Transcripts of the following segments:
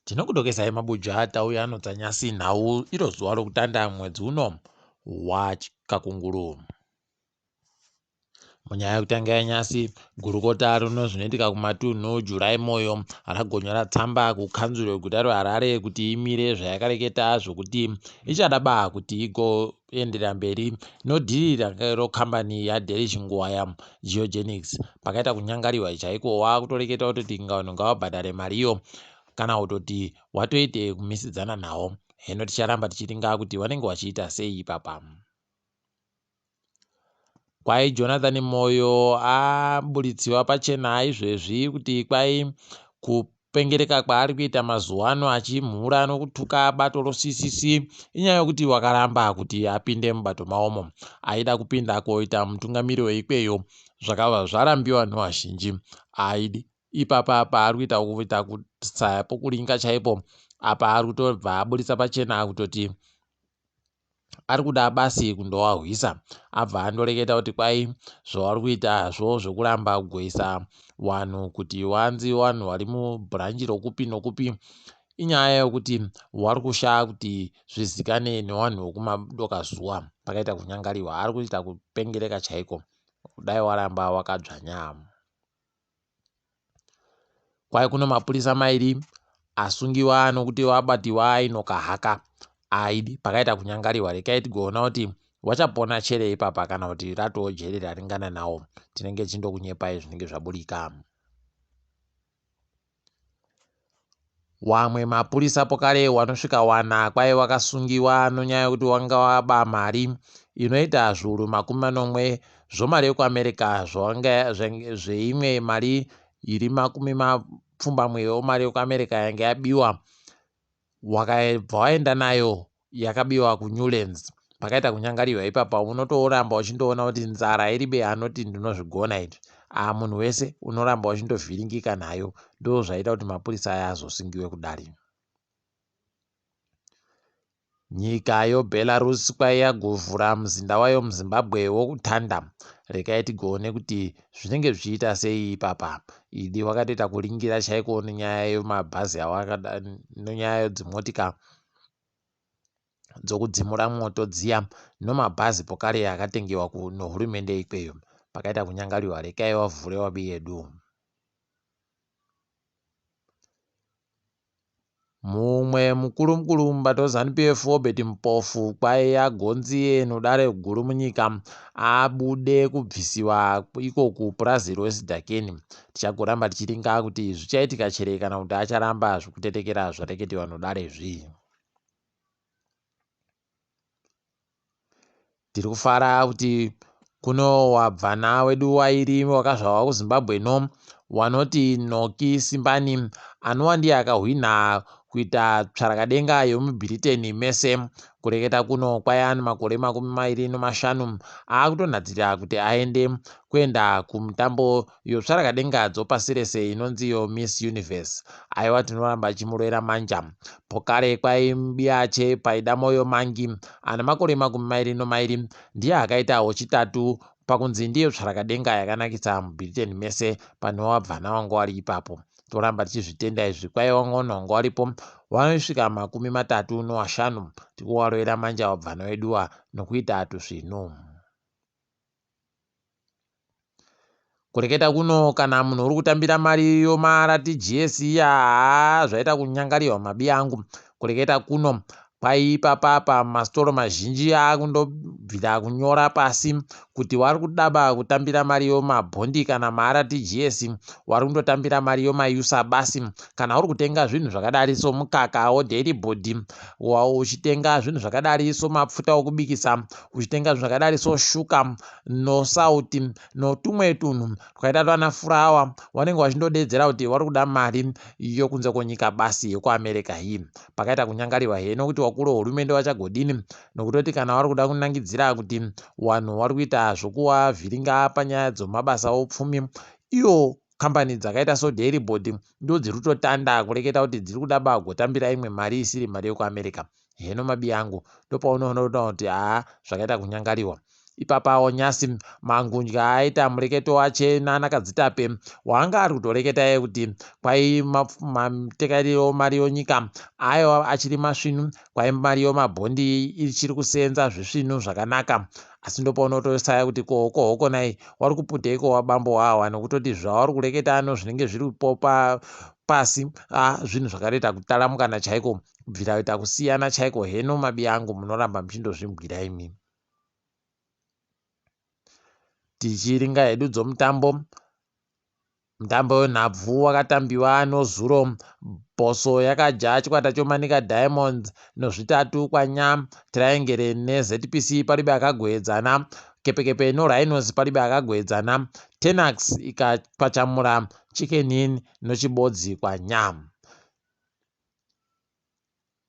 Tinokudokesai mabuja atauya anodzanyasi nhau iro zuva rokutanda mwedzi uno waChikakunguru. Munyaya yekutanga yanyasi, gurukota rino zvinoitika kumatunhu July Moyo ragonyora tsamba kukanzuru yeguta reHarare kuti imire zvayakareketa zvokuti ichada ba kuti igoenderera mberi nodhiri rokambani yaDerish Nguwaya Geogenics. Pakaita kunyangariwa chaiko wakutoreketa kutoti inga vanhu ngavabhadhare mariyo kana kutoti watoite kumisidzana nawo. Heno ticharamba tichiringa kuti vanenge vachiita sei ipapa. Kwai Jonathan Moyo aburitsiwa pachena izvezvi kuti kwai kupengereka kwaari kuita mazuva ano achimhura nokutuka bato roCCC inyaya yokuti wakaramba kuti apinde mubato maomo. Aida kupinda koita mutungamiri weikweyo zvakabva zvarambiwa nevazhinji. Aidi ipapa paari kuita kuita kusaya pokuringa chaipo apa ari kutobva aburitsa pachena kutoti ari kuda basi kundowahwisa abva andoreketa kuti kwai zvavari kuita zvo zvekuramba kugoisa vanhu kuti wanzi vanhu vari mubhuranji rokupi nokupi inyaya yokuti wari kushaya kuti zvizikane nevanhu vekumadoka zuva pakaita kunyangariwa ari kuita kupengereka chaiko kudai waramba wakadzvanya. Kwai kuno mapurisa mairi asungiwa nokuti wabatiwa ainoka haka aidi pakaita kunyangariwa rekai tigoona kuti wachapona chere ipapa kana kuti ratoo jeri raringana nawo tinenge tichindokunyepai zvinenge zvaburika. Wamwe mapurisa pokare wanosvika wana kwai wakasungiwa nonyaya yekuti wanga waba mari inoita zviuru 70 zvomari yekuAmerica zveimwe mari iri 80 yomari yekuAmerica yanga yabiwa wakabva waenda nayo yakabiwa kuNewlands pakaita kunyangariwa ipapa unotoramba uchindoona kuti nzara iribe anoti ndinozvigona izvi ah munhu wese unoramba uchindovhiringika nayo ndozvaita kuti mapurisa aya azosungiwe kudari. Nyika yoBelarus kwai yagovhura muzinda wayo muZimbabwe wokutanda. Rekai tigoone kuti zvinenge zvichiita sei ipapa. Idi wakatoita kuringira chaiko nenyaya yemabhazi nenyaya yedzimotika dzokudzimura mwoto dziya nomabhazi pokare akatengewa nohurumende ikweyo. Pakaita kunyangariwa rekai wavhure wabiyedu. Mumwe mukuru mukuru mubato weZanu-PF Obert Mpofu kwai agonziye nodare guru munyika abude kubvisiwa iko kupurazi reSidhakeni. Tichagoramba tichiringa kuti zvichaitika chere kana kuti acharamba zvekutetekera zvareketiwa nodare izvi. Tiri kufara kuti kuno wabvana wedu wairi wakazvarwa kuZimbabwe no wanoti Noki Simbani anova ndiye akahwinha kuita tsvarakadenga yomuBritain mese. Kureketa kuno kwaiva nemakore 25 akutonhadzirira kuti aende kuenda kumutambo yotsvarakadenga dzopasi rese inonzi iyo Miss Universe. Aiwa tinoramba tichimurovera manja. Pokare kwaibiache Paidamoyo Mangi ane makore 22 ndiye akaita wechitatu pakunzi ndiye tsvarakadenga yakanakisa muBritain mese pane wabvana wanga wari ipapo. Toramba tichizvitenda izvi kwaiva ng'ono wanga waripo wanosvika 35 tikuwarovera manja wabvana weduwa nokuita tusvinu. Kureketa kuno kana munhu uri kutambira mari yomaRTGS iya haa zvaita kunyangariwa mabiya angu. Kureketa kuno kwaipapapa masitoro mazhinji akundobvira kunyora pasi kuti wari kudaba kutambira mari yomabhondi kana maRTGS wari kundotambira mari yomayusa basi kana uri kutenga zvinhu zvakadari somukaka wodairy board uchitenga zvinhu zvakadari somapfuta okubikisa uchitenga zvinhu zvakadari soshuka nosauti notumwe tunhu twakaita twana furawa wanenge wachindodedzera kuti wari kuda mari yokunze kwenyika basi yekuAmerica iyi. Pakaita kunyangariwa heno kuti wakuru wehurumende wachagodini nokutoti kana wari kuda kunangidzira kuti wanhu wari kuita zvokuwavhiringa panyaya dzomabasa oupfumi iyo kambani dzakaita soDairy Board ndodziri kutotanda kureketa kuti dziri kuda bagotambira imwe mari isiri mari yekuAmerica. Heno mabiya angu ndopaunoona kuti haa zvakaita kunyangariwa. Ipapawo nyasi Mangundya aita mureketo wache nana Kadzitape waanga ari kutoreketa iye kuti kwai matekairiro mari yonyika aiwa achiri masvinu, kwai mari yomabhondi ichiri kuseenza zvisvinu zvakanaka. Asi ndopaunotosaya kuti ko hoko nai wari kuputeiko wabambo wawa nokutoti zvauri kureketa ano zvinenge zviripo pasi zvinhu zvakatoita kutaramukana chaiko kubvira kuita kusiyana chaiko heno mabi angu munoramba muchindozvimbwira imi. Tichiringa hedu dzomutambo, mutambo wenhabvu wakatambiwa nozuro. Bosso yakadya chikwata choManica Diamonds nozvitatu kwanya. Triangle neZPC paribe akagoedzana. Kepekepe noRhinos paribe akagoedzana. Tenax ikapachamura Chicken Inn nochibodzi kwanya.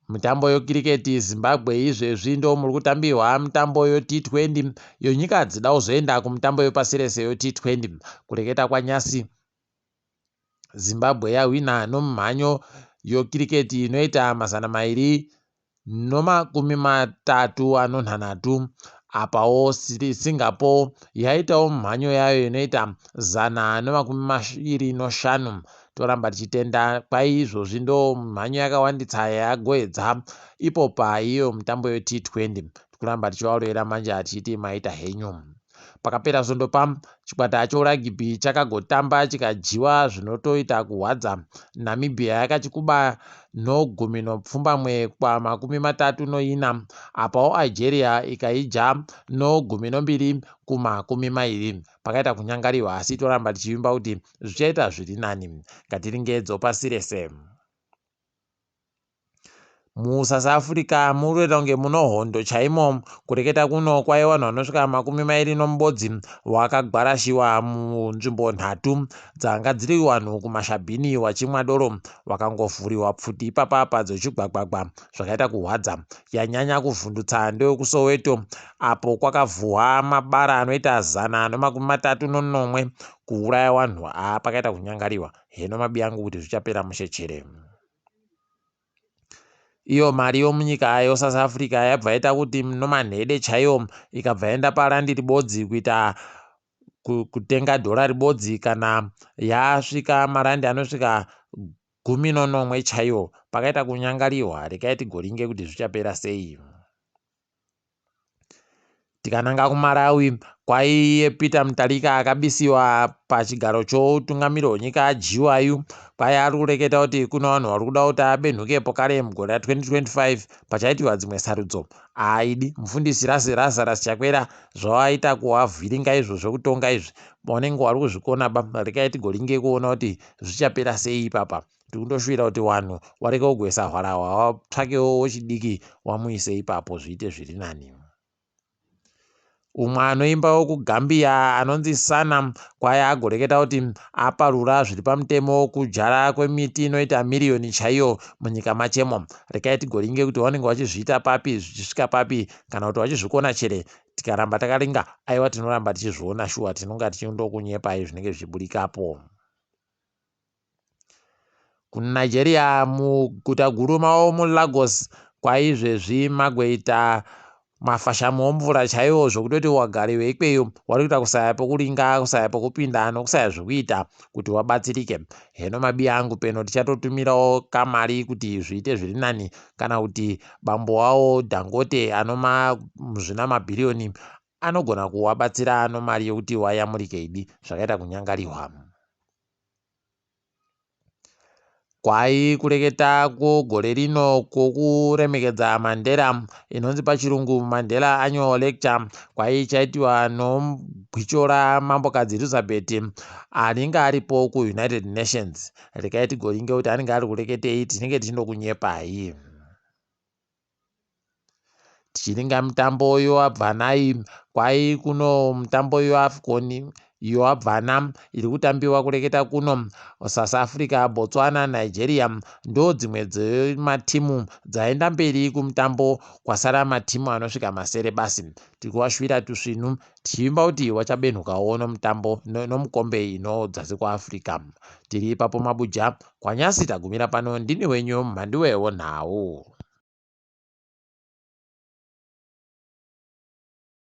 Mitambo yekiriketi Zimbabwe izvezvi ndomuri kutambirwa mitambo yoT20 yonyika dzida kuzoenda kumutambo yepasi rese yoT20. Kureketa kwanyasi Zimbabwe yahwina nomumhanyo yokiriketi inoita 236, apawo Singapore yaitawo mumhanyo yayo inoita 125. Toramba tichitenda kwai izvozvi ndo mhanyo yakawanditsa yagoedza ipo paiyo mutambo yeT20. Tikuramba tichivarovera manje tichiti maita henyu. Pakapera svondo pam chikwata choragibhi chakagotamba chikadyiwa zvinotoita kuhwadza. Namibia yakachikuba nogumi nopfumbamwe kwamakumi matatu noina, apawo Algeria ikaidya nogumi nombiri kumakumi mairi. Pakaita kunyangariwa asi toramba tichivimba kuti zvichaita zviri nani. Ngatiringedzo pasi rese. MuSouth Africa munoita kunge munohondo chaimo. Kureketa kuno kwaiva vanhu vanosvika 21 wakagwarashiwa munzvimbo nhatu dzanga dziri vanhu kumashabhini wachimwa doro wakangovhuriwa pfuti ipapapa dzochigwagwagwa zvakaita kuhwadza. Yanyanya kuvhundutsa ndeyekuSoweto apo kwakavhuhwa mabara anoita 137 kuuraya vanhu. Haa pakaita kunyangariwa heno mabiyangu kuti zvichapera mushe chere. Iyo mari yomunyika yoSouth Africa yabva yaita kuti nomanhede chaiwo ikabva yaenda parandi ribodzi kuita kutenga dhora ribodzi kana yasvika marandi anosvika 17 chaiwo. Pakaita kunyangariwa rekai tigoringe kuti zvichapera sei. Tikananga kuMalawi kwaiye Peter Mutharika akabisiwa pachigaro choutungamiri hwenyika adyiwayu kwai ari kureketa kuti kune vanhu vari kuda kuti abenhukepo kare mugore ra2025 pachaitiwa dzimwe sarudzo. Aidi mufundisi Lazarus Chakwera zvavaita kuvavhiringa izvo zvekutonga izvi vanenge vari kuzvikona ba rekai tigoringe kuona kuti zvichapera sei ipapa. Tiri kundoshuwira kuti vanhu warege kugoisa hwarahwa watsvakewo wechidiki wamuise ipapo zviite zviri nani. Umwe anoimba wekuGambia anonzi Sana kwaye agoreketa kuti aparura zviri pamutemo kudyara kwemiti inoita miriyoni chaiyo munyika machemo. Rekai tigoringe kuti vanenge vachizviita papi zvichisvika papi kana kuti vachizvikona chere tikaramba takaringa aiwa tinoramba tichizviona shuwa tinonga tichindokunyepai zvinenge zvichiburikapo. KuNigeria muguta guru mavo muLagos kwaizvezvi magoita mafashamu omvura chaiwo zvokutoti wagari weikweyo wari kuita kusaya pokuringa kusaya pokupinda nokusaya zvekuita kuti wabatsirike. Heno mabiya angu peno tichatotumirawo kamari kuti zviite zviri nani kana kuti bambo wawo Dangote anoma muzvina mabhiriyoni anogona kuwabatsira nomari yokuti wayamurike idi zvakaita kunyangarihwa. Kwai kureketa kwogore rino kwokuremekedza Mandela inonzi pachirungu Mandela Annual Lecture kwai ichaitiwa nomugwicho raMambokadzi Elizabeth anenge aripo kuUnited Nations. Rekai tigoringe kuti anenge ari kureketei tinenge tichindokunyepai. Tichiringa mitambo yoabvanai kwai kuno mutambo yoAfcon yoabvana iri kutambiwa kureketa kuno South Africa, Botswana, Nigeria ndodzimwe dzematimu dzaenda mberi kumutambo kwasara matimu anosvika masere basi. Tiri kuvashuvira tusvinu tichivimba kuti wachabenhukawo nomutambo nomukombe inodzasi kuAfrica. Tiri ipapo mabuja kwanyasi tagumira pano ndini wenyu mhanduwe wonhau.